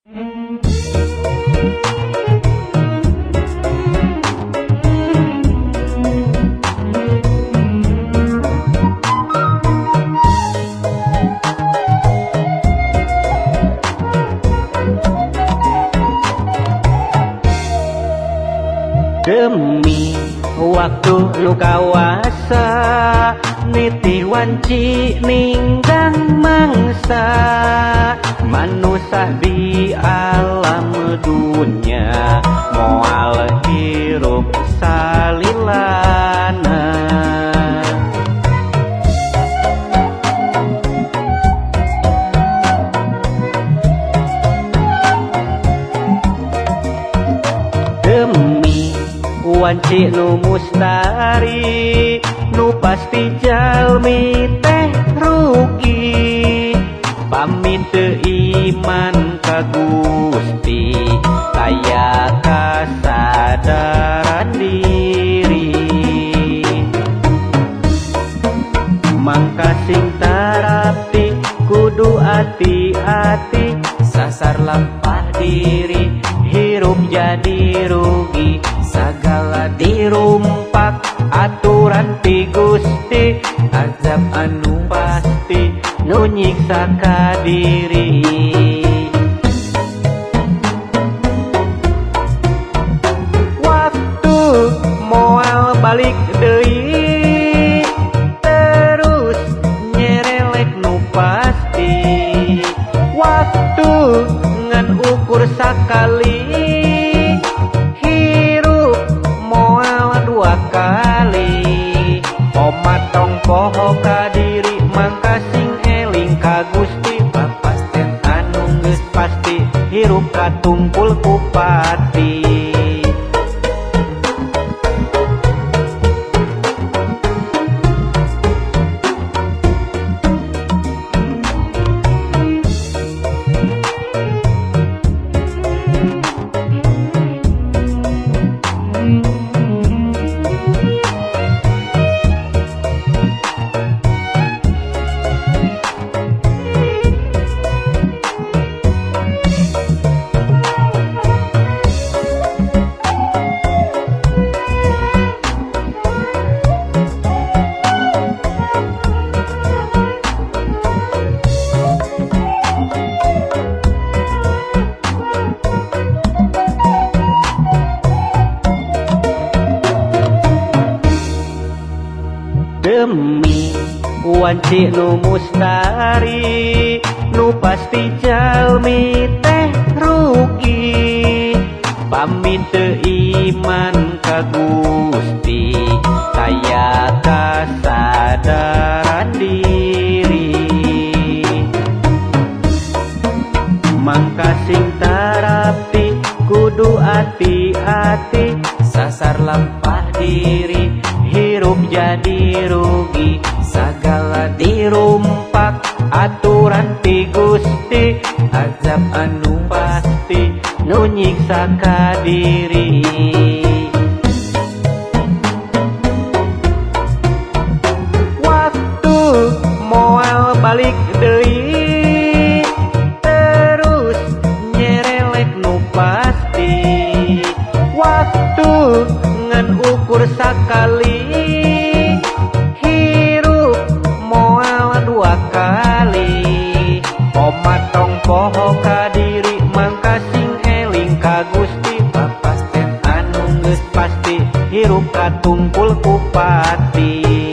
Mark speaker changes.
Speaker 1: Demi waktu nu kawasa nitih wanci ninggang mangsa manusa di alam dunya moal hirup salilana. Demi wanci nu mustari nu pasti jalmi teh rugi pamit teu iman ka Gusti taya kasadaran diri. Mangka sing tarapti kudu ati-ati sasar lampah diri hirup jadi rugi sagala dirumpak aturan ti Gusti azab anu pasti nu nyiksa ka diri. Waktu moal balik deui terus nyerelek nu pasti waktu ngan ukur sakali hirup moal dua kali. Omatong poho ka diri mangka sing eling ka Gusti papasten anu geus pasti hirup katungkul ku pati. Demi wanci nu mustari nu pasti jalmi teh rugi pamit teu iman ka Gusti taya kasadaran diri. Mangka sing tarapti kudu ati-ati sasar lampah diri hirup jadi rugi sagala dirumpak aturan ti Gusti azab anu pasti nu nyiksa ka diri. Waktu moal balik deui terus nyerelek nu pasti waktu ngan ukur sakali hirup moal dua kali. Omatong poho ka diri mangka sing eling ka Gusti papasten anu geus pasti hirup katungkul ku pati.